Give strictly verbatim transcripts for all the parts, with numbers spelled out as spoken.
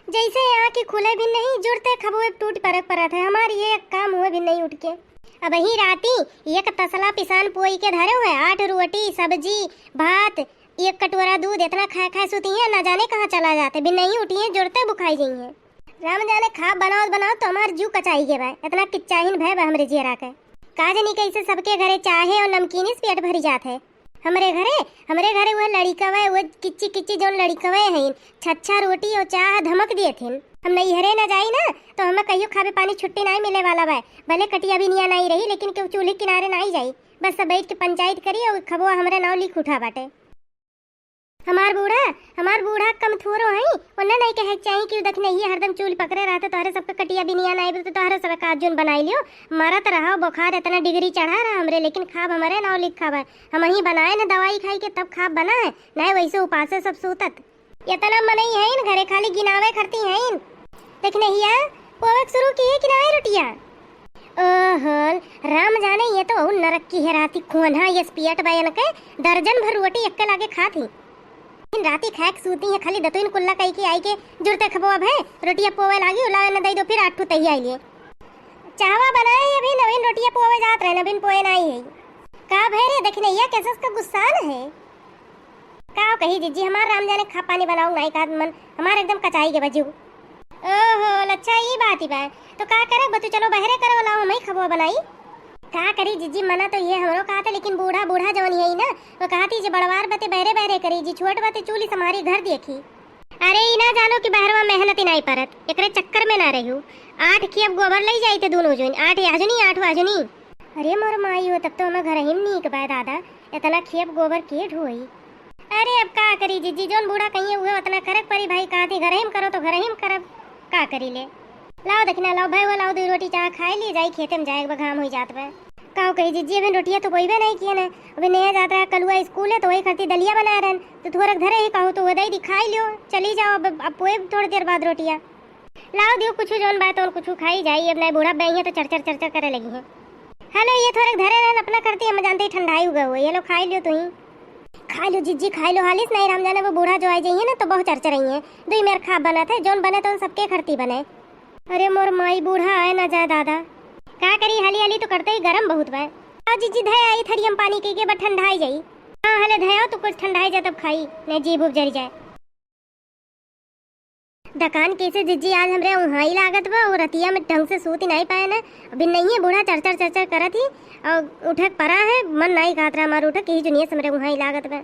जैसे आँखी खुले भी नहीं, जुरते खबवे टूट परक परत है। हमार ये एक काम हुए भी नहीं उठ के। अबहीं राती एक तसला पिसान पोई के धरे हुए, आठ रोटी, सब्जी, भात, एक कटोरा दूध, इतना खाए खाए सुती हैं, ना जाने कहाँ चला जाते। भी नहीं उठी हैं, जुरते बुखाई गई हैं। राम जाने खाब बनावत बनावत तो हमार जीव कचाई गे बा, इतना किच्चाहिन भय बा हमरे जियरा के। का जानी कैसे सबके घरे चाहे और नमकीन से पेट भरी जात है। हमरे घरे, हमरे घरे वह लड़िकवे, वह किच्ची किच्ची जौन लड़िकवे हैं, छच्छा रोटी और चाह धमक दिए थे। हम नैहरे न जाई ना, तो हमें कहियो खाबे पानी छुट्टी नाई मिले वाला बा। भले कटिया भी निया नाई रही, लेकिन केहू चूल्हे किनारे नाई जाई। बस सब बैठ के पंचायत करी और खबवा हमरे नाव लिख उठा बाटे। हमार बूढ़ा, हमार बूढ़ा कम थोरो हई, ओन्ने नहीं कहे के चाही कि उ दखिनहिया हरदम चूल्ह पकड़े रहते, तोहरे सबके कटिया बिनिया नाई बा, तो तोहरे सब का जून बनाई लियो, मरत रहा, बुखार इतना डिग्री चढ़ा रहा हमरे, लेकिन खाब हमरे नाव लिखा बा। हम ही बनाए न दवाई खाई के तब खाब बना है, नहीं वैसे उपासे सब सूतत। इतना मनई हईन घरे, खाली गिनावे खरती हईन। दखिनहिया, पोवे के शुरू किए कि नाई रोटिया? ओहो, राम जाने, ये तो और नरक की है राती, खोन्हा ये पियट बयन के दर्जन भर रोटी एक्के लागे खात ही। दिन राती खाए के सूती है, खाली दतुइन कुल्ला कई के आई के जुरते खबो अब है, रोटिया पोवे लागी, उलावे न दई दो, फिर आठ ठू तहिया लिए। चाहवा बनाए ही अभी, नवीन रोटिया पोवे जात रहे, नवीन पोए नाई है। का भय रे, दखिनहिया कैसस का गुस्सान है। का कही जिज्जी, हमार राम जाने खा पानी बनाऊ नाई का मन, हमार एकदम कचाई के बा जीव। ओहो, अच्छा ई बात ही बा। तो का करे बतू, चलो बहरे करो, लाओ हम ही खबो बनाई। का करी जिज्जी, मना तो ये हमरो कहा था, लेकिन बूढ़ा, बूढ़ा जवन यही ना, वो कहा थी जे बड़वार बते बहरे बहरे करी जी, छोट बते चूली समारी घर देखी। अरे ई ना जानो कि बहरवा मेहनत ही नाई परत, एकरे चक्कर में ना रहू। आठ खेप गोबर लई जाई थे दोनों जन, आठ याजुनी, आठ वाजुनी। अरे मोर माई हो, तब तो हमें घर ही में नीक बा दादा, इतना खेप गोबर के ढोई। अरे अब का करी जिज्जी, जौन बूढ़ा कहिए उहे उतना करे के परी भाई, कहा थी घर ही में करो तो घर ही में करब, का करी ले। लाओ दखिना, लाओ भाई, वो लाओ दो रोटी चाह खाए ली, जाई खेते में जाए, एक बार घाम हुई जात बा। का कही जिज्जी, अभी रोटिया तो बोईबे नहीं किए ने, अभी नया जात रहा कलुआ स्कूल है तो वही खरती दलिया बनाए रहन, तो थोड़ा धरे ही कहू तो वो दई दी, खाई लियो, चली जाओ अब, अब पोए थोड़ी देर बाद रोटिया। लाओ दियो कुछ जौन बात और कुछ खाई जाई, अब नहीं बूढ़ा बई है तो चर चर चर चर करे लगी है। हेलो, ये थोड़े धरे रहन अपना करती, हम जानते ही ठंडाई हुआ हुआ। ये लो खाई लियो तुही। खाई लो जिज्जी, खाई लो हालिस, नहीं राम जाने वो बूढ़ा जो आई जाइए ना तो बहुत चरचर रही है। दुई मेर खा बनत है, जौन बने तो सबके खरती बने। अरे मोर माई, बूढ़ा आए ना जाए दादा। का करी, हाली हाली तो करते ही गरम बहुत बा। आओ जिज्जी, धे आई थरियम पानी के, के बा ठंडाई जाई। हाँ हले धे आओ तो कुछ ठंडाई जाए तब खाई, नहीं जी भूख जरी जाए। दकान कैसे जिज्जी आज हमरे उहाई लागत बा, और रतिया में ढंग से सूत ही नहीं पाए ना। अभी नहीं है बूढ़ा चरचर चरचर करत ही, और उठक परा है, मन नहीं कहत रहा हमार उठक, यही जुनिया से हमरे उहाई लागत बा।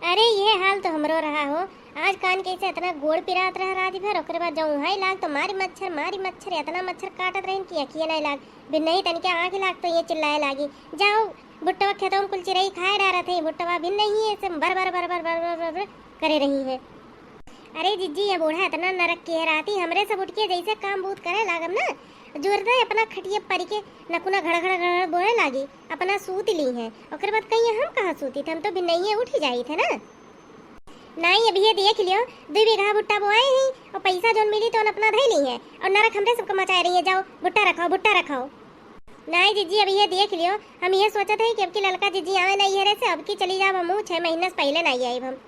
अरे ये हाल तो हमरो रहा हो, आज कान कैसे इतना गोड़ पिरात रहा रात भर, ओकरे बाद जब उहाई लाग तो मारी मच्छर, मारी मच्छर, इतना मच्छर काटत रहिन कि अखिए नहीं लाग, बिन नहीं तनिके आँख लाग तो ये चिल्लाए लागी, जाओ भुट्टवा खेतवा में कुल चिरई खाए डारत है, भुट्टवा भी नहीं है, ऐसे बर बर बर बर बर बर बर बर करे रही है। अरे जिज्जी, ये बूढ़ा इतना नरक के है, राती हमरे सब उठ के जैसे काम बूत करे लागब ना, जोरदार अपना खटिया परी के नकुना घड़ घड़ घड़ घड़ बोले लागी, अपना सूत ली है। ओकर बाद कहीं हम कहाँ सूती थे, हम तो बिनैये उठ ही जाई थे ना। नाई, अभी ये देख लियो, दो बीघा भुट्टा बोआए ही और पैसा जोन मिली तो अपना धई ली है और नरक हमरे सबको मचाए रही है। जाओ भुट्टा रखाओ, भुट्टा रखाओ। नाई जिज्जी, अभी ये देख लियो, हम ये सोचत है कि अब की ललका जिज्जी आवे ना ये रे से, अब की चली जाब हमहू, छह महीना से पहले नाई आइब हम।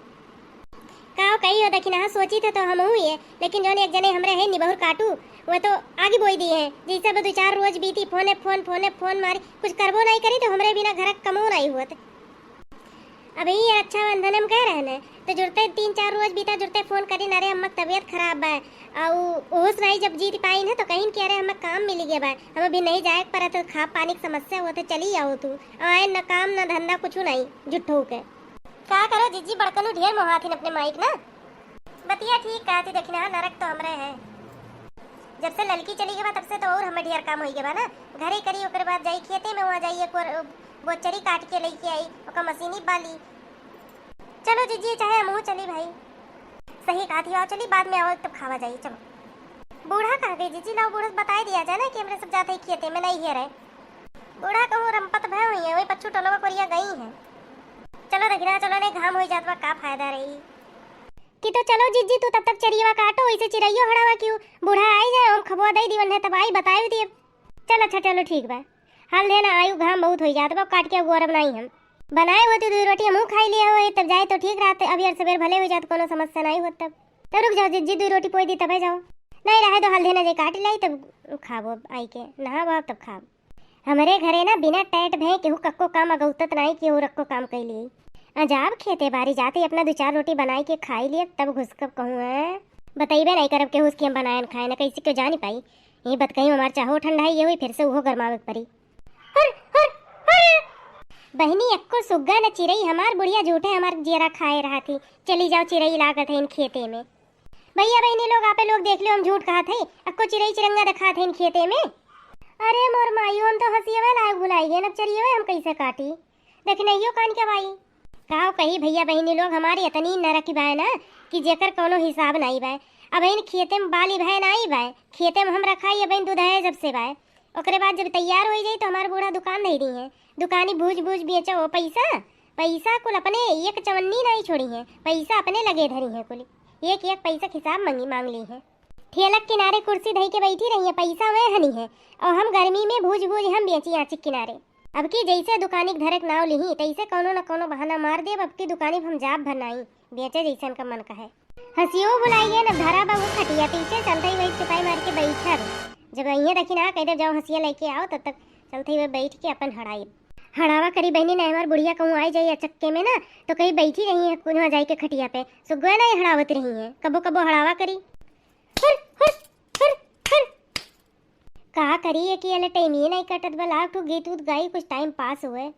का कही हो दखिनहा, सोची थे तो हमहू ये, लेकिन जौन एक जने हमरे है निबहुर काटू, वो तो आगे बोई दी है। जैसे अब दो चार रोज बीती, फोने फोन, फोने फोन मारी, कुछ करबो नहीं करी तो हमरे बिना घर कमो नहीं हुआ। अबे ये रक्षाबंधन हम कह रहे हैं, तो जुड़ते तीन चार रोज बीता, जुड़ते फोन करी, "अरे अम्मा तबीयत खराब बा।" और ओस नहीं जब जीत पाई ना तो कहीं कि, "अरे हमें काम मिल गया बा, हम अभी नहीं जाए पर तो खा पानी की समस्या हुआ तो चली आओ तू।" आए न काम न धंधा कुछ नहीं, झूठो के। का करो जिज्जी, बड़कनू ढेर मोहाथिन अपने माइक ना। बतिया ठीक कहती, देखी ना, नरक तो हमरे है। जब से ललकी चली गई बा, तब से तो और हमें ढेर काम होई गया बा ना। घरे करी, ओकरे बाद जाई खेते में, वहाँ जाई एक और बोचरी काट के लेके आई, ओका मशीनी बाली। चलो जिज्जी, चाहे हमहू चली भाई। सही कहती हो, चली बाद में आओ तब खावा जाई। चलो। बूढ़ा कहाँ गई जिज्जी? लाओ बूढ़ा से बताई दिया जाए ना कि हमरे सब जाते ही खेते में नहीं है रहे। बूढ़ा कहूँ रंपत भय हुई है, वही पच्चू टोलो कोरिया गई है। चलो दखिना, चलो नहीं घाम हो जात बा, का फायदा रही। कि तो चलो जिज्जी, तू तब तक चरियवा काटो, वैसे चिरैयो हड़ावा क्यों, बूढ़ा आई जाए, हम खबुआ दई दीवन है, तब आई बताई दिए। चल अच्छा, चलो ठीक बा। हाल दे ना आयु, घाम बहुत हो जात बा, काट के अगुअरब नहीं हम। बनाए होती दो रोटी हमहू खाई लिए हो, तब जाए तो ठीक रहते, अभी यार सवेर भले हो जात, कोनो समस्या नहीं होत तब। तो रुक जाओ जिज्जी, दुइ रोटी पोई दी तबे जाओ। नहीं रहे तो हल्दी ना जे काट लाई तब खाबो आई के, नहाबो तब खाब। हमरे घरे ना बिना टैट भए केहू कक्को काम अगौतत नाई, केहू रक्को काम कइ लिए। अजाब खेते बारी जाते अपना दुइ चार रोटी बनाई के खाई लिए तब घुसकब कहूँ है। बतइबे नहीं करब केहू से कि हम बनाए न खाए न, कैसे क्यों जानी पाई। ये बतकही हमार चाहो ठंडा ही ये हुई, फिर से उहो गरमावे के परी। हुर, हुर, हुर। बहिनी, एक्को सुग्गा न चिरई, हमार बुढ़िया झूठे हमार जियरा खाए रहा थी। चली जाओ चिरई लागत है इन खेते में। भैया बहिनी लोग, आपे लोग देख लो, हम झूठ कहत है, अक्को चिरई चिरंगा देखात है इन खेते में। अरे मोर माई, हम तो हंसियवे लायक भुलाई गए, अब चरियवे हम कैसे काटी? देखनहियो कान के बाई। काव कही भैया बहिनी लोग, हमारी इतनी नरकी बाय ना कि जेकर कौनो हिसाब नाई बाय। अब इन खेते में बाली भय नाई बाय, खेते में हम रखाई, अब इन दूध है जब से बाय। ओकरे बाद जब तैयार होइ जाई तो हमार बूढ़ा दुकान धइ दी है, दुकानी भूज भूज बेचो, पैसा, पैसा कुल अपने, एक चवन्नी नाई छोड़ी है, पैसा अपने लगे धरी है कुल, एक एक पैसा के हिसाब मांगी, मांग ली है। ठेलक किनारे कुर्सी धइ के बैठी रही है, पैसा वह हनी है, और हम गर्मी में भूज भूज हम बेची आँची के किनारे। अब की जैसे दुकानी के धरे के नाव लिही, तैसे कौनो न कौनो बहाना मार देब, अब की दुकानी हम जाब भर नाई, बेचे जैसे उनका मन कहे। हंसियो भुलाई गए, न धरा बाबू खटिया पीछे, चलते ही वही चुपाई मार के बैठा रहो। जब अइहे देखी ना, कह दे जाओ हंसिया लेके आओ, तब तक चलते ही वही बैठ के अपन हड़ाई। हड़ावा करी बहनी, ना हमार बुढ़िया कहूँ आई जाई अचक्के में ना, तो कहीं बैठी रही है कुछ वहाँ जाई के खटिया पे, सुगुआ ना हड़ावत रही है, कबो कबो हड़ावा करी। हुर, हुर, हुर, हुर। का करी, एक ही अले टाइम ये नहीं कटत बा, लाग ठो गीत उत गाई, कुछ टाइम पास हुए।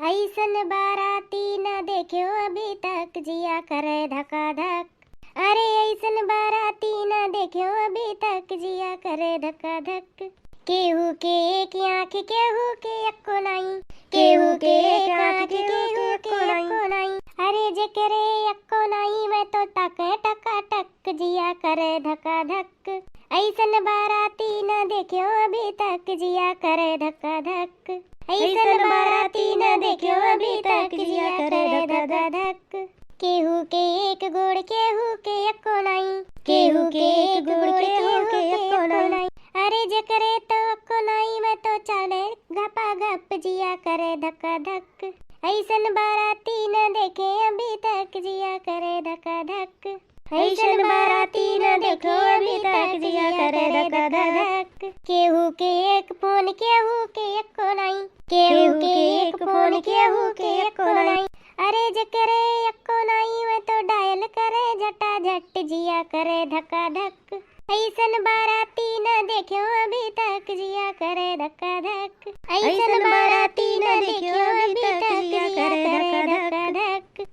ऐसन बाराती ना देख्यो अभी तक, जिया करे धका धक। अरे ऐसन बाराती ना देख्यो अभी तक, जिया करे धका धक। केहू के एक आँख, केहू के एक्को नाई, केहू के एक आँख, केहू के एक्को नाई। अरे जेकरे एक्को नाई, मैं तो ताके टका टक, जिया करे धका धक। ऐसन बाराती न देख्यो अभी तक, जिया करे धक्का धक। ऐसन बाराती न देख्यो अभी तक, जिया करे धक्का धक। केहू के एक गोड़, केहू के एक्को नाई, केहू के एक गोड़, केहू के एक्को नाई। अरे जेकरे तो एक्को नाई, मैं तो चले घपा घप, जिया करे धक्का धक। ऐसन बाराती न देखे अभी तक, जिया करे धक्का धक। ऐसन बाराती न देखे अभी तक, जिया करे धक्का धक। केहू के एक फोन, केहू के एक्को नाई, केहू के एक फोन, केहू के एक्को नाई। अरे जेकरे एक्को नाई, मैं तो डायल करे झटा झट, जिया करे धक्का धक। ऐसन बाराती न देख्यो अभी तक, जिया करे धक्का धक। ऐसन बाराती न देख्यो अभी तक, जिया करे धक्का धक।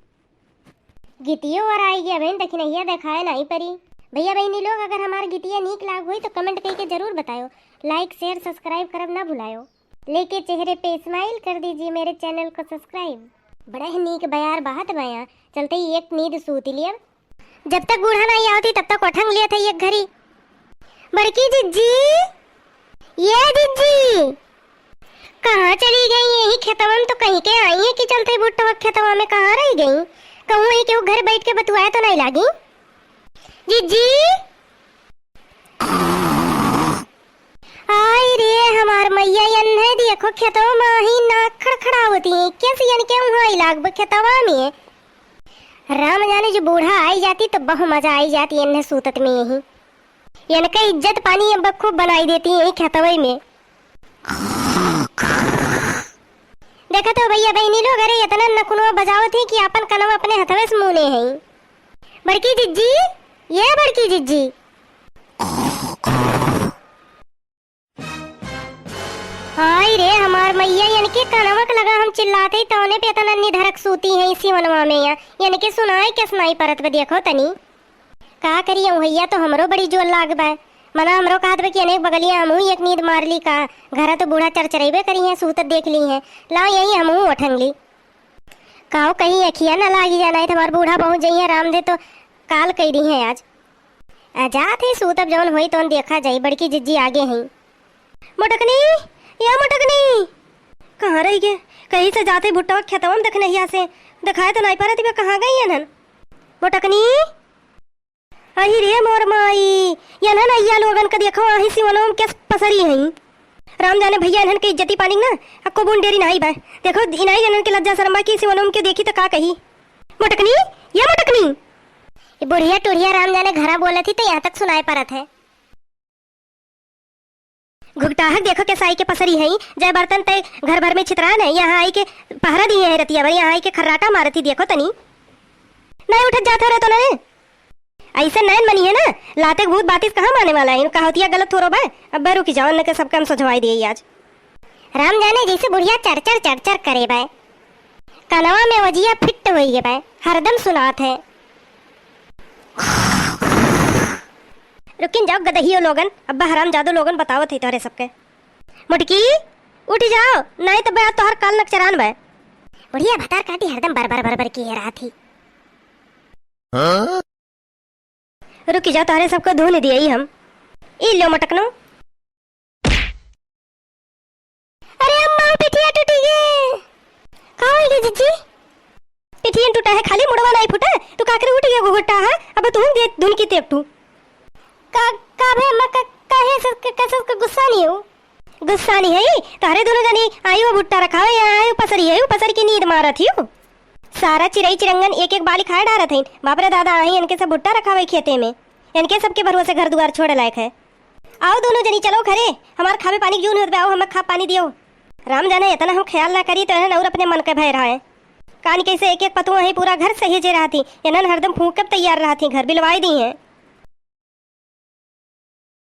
गीतियो और आई गया बहन, दखिनहिया देखाए नाई परी। भैया बहनी लोग, अगर हमार गीतिया नीक लाग होई तो comment कइके जरूर बतायो। Like, share, subscribe करब ना भुलायो। लेके चेहरे पे smile कर दीजिए, मेरे channel को subscribe। बड़ा ही नीक बयार बहत बया, चलते ही एक नींद सूत लियब। जब तक बूढ़ा नाई आवती तब तक ओठंग लिया था एक घरी। बड़की जिज्जी, ये जिज्जी, कहाँ चली गई? यही खेतवा में तो कहीं के आई है कि चलते भुट्टो खेतवा में कहाँ रह गई? कहूँ यही केहू घर बैठ के बतुआए तो नहीं लागी? जिज्जी, आई रे हमार मैया, एन्हे देखो खेतवा में ही नाक खड़खड़ावती है, कैसे इनके वहाँ आई लागब खेतवा में? राम जाने जो बूढ़ा आई जाती तो बहु मजा आई जाती एन्हे सूतत में यही। इनका इज्जत पानी अब खूब बनाई देती यही खेतवई में। देखा तो भैया बहनी लोग, अरे इतना नखुनवा बजावत है कि अपन कनवा अपने हथवे से मुने हैं। बड़की जिज्जी, ये बड़की जिज्जी। हाय रे हमार मैया, इनके कनवा के लगा हम चिल्लाते ही तौने पे इतना निधरक सूती है इसी वनवा में या। इनके सुनाए क्या सुनाई परत बा, देखो तनी। का करी, उहैया तो हमरो बड़ी जोर लाग बा। मना हमरो कहत बा कि अनेक बगलिया हमहू एक नींद मार ली का। घरा तो बूढ़ा चरचरेबे करी है, सूतत देख ली है। लाओ यही हमहू उठंग ली। काओ कहीं अखिया ना लागी जाना है, हमार बूढ़ा पहुँच जाइए रामधे तो काल कई दी है आज। आ जात है सूतब जौन होई तौन देखा जाई, बड़की जिज्जी आगे हैं। मोटकनी, या मोटकनी। कहाँ रही गे? कहीं से जाते भुट्टवा खेतवा में देखनहिया से। देखाए तो नाई परत बा, कहाँ गई एनहन? मोटकनी। अही रे मोर माई, एनहन अइया लोगन का देखो, आही सिवनों में केस पसरी हईं। राम जाने भैया एनहन के इज्जती पानी ना, अक्को बून डेरी नाई बा। देखो, इनाई एनहन के लज्जा शर्म बा कि सिवनों में के देखी तो का कही। मोटकनी, या मोटकनी। ई बुढ़िया टुढ़िया राम जाने घरा बोलत ही त यहाँ तक सुनाए परत है। घुघटाहक देखो के साई के पसरी हई, जय बर्तन तय घर भर में छितरान है, यहाँ आई के पहरा दिए है रतिया भर, यहाँ आई के खर्राटा मारत ही देखो तनी। नहीं उठत जात हो रहे तो नहीं। ऐसे नैन मनी है ना, लाते के भूत बातिस कहाँ माने वाला है, कहावतिया गलत थोरो बा। अब रुकी जाओ, न के सबके हम सजवाई दिए आज। राम जाने जैसे बुढ़िया चढ़ चढ़ चढ़ चढ़ करे बा, कनवा में वजिया फिट होई गए बा, हरदम सुनात है। रुकिन जाओ गदहियो लोगन, अब्बा हराम जादो लोगन बतावत है तोहरे सबके। मोटकी, उठ जाओ, नहीं तो बे तोहर काल नकचरान बे। बुढ़िया भतार काटी हरदम बर बर बर बर किए रहत ही। हाँ? रुकी जाओ, तोहरे सबको धुन दिए ही हम। ई लो मटकनो। अरे अम्मा, पिठिया टूटी गे। का होई गे जिज्जी? पिठिया टूटा है, खाली मुड़वा नहीं फूटा। तू काकरे उठ गया घुघुट्टा है, अब तू दे धुन की तेप तू। का, का भे अम्मा, का, काहे से, क-, कैसे क-, गुस्सा नहीं हो? गुस्सा नहीं है, तोहरे दोनों जनी आयु भुट्टा रखावे, यहाँ आयु पसरी है, पसर की नींद मारत ही। सारा चिरई चिरंगन एक एक बाली खाए डारत है। बाप रे दादा, आई इनके सब भुट्टा रखावे खेते में, इनके सबके भरोसे घर दुआर छोड़े लायक है। आओ दोनों जनी चलो घरे, हमार खावे पानी क्यों नहीं होत बे, आओ हमें खा पानी दियो। राम जाने इतना हम ख्याल ना करी तो इन्हन और अपने मन के भय रहा है। कान कैसे एक एक पतुआ है पूरा घर सहेजे रहती, इन्हन हरदम फूंकब तैयार रहती, घर बिलवाई दी हैं।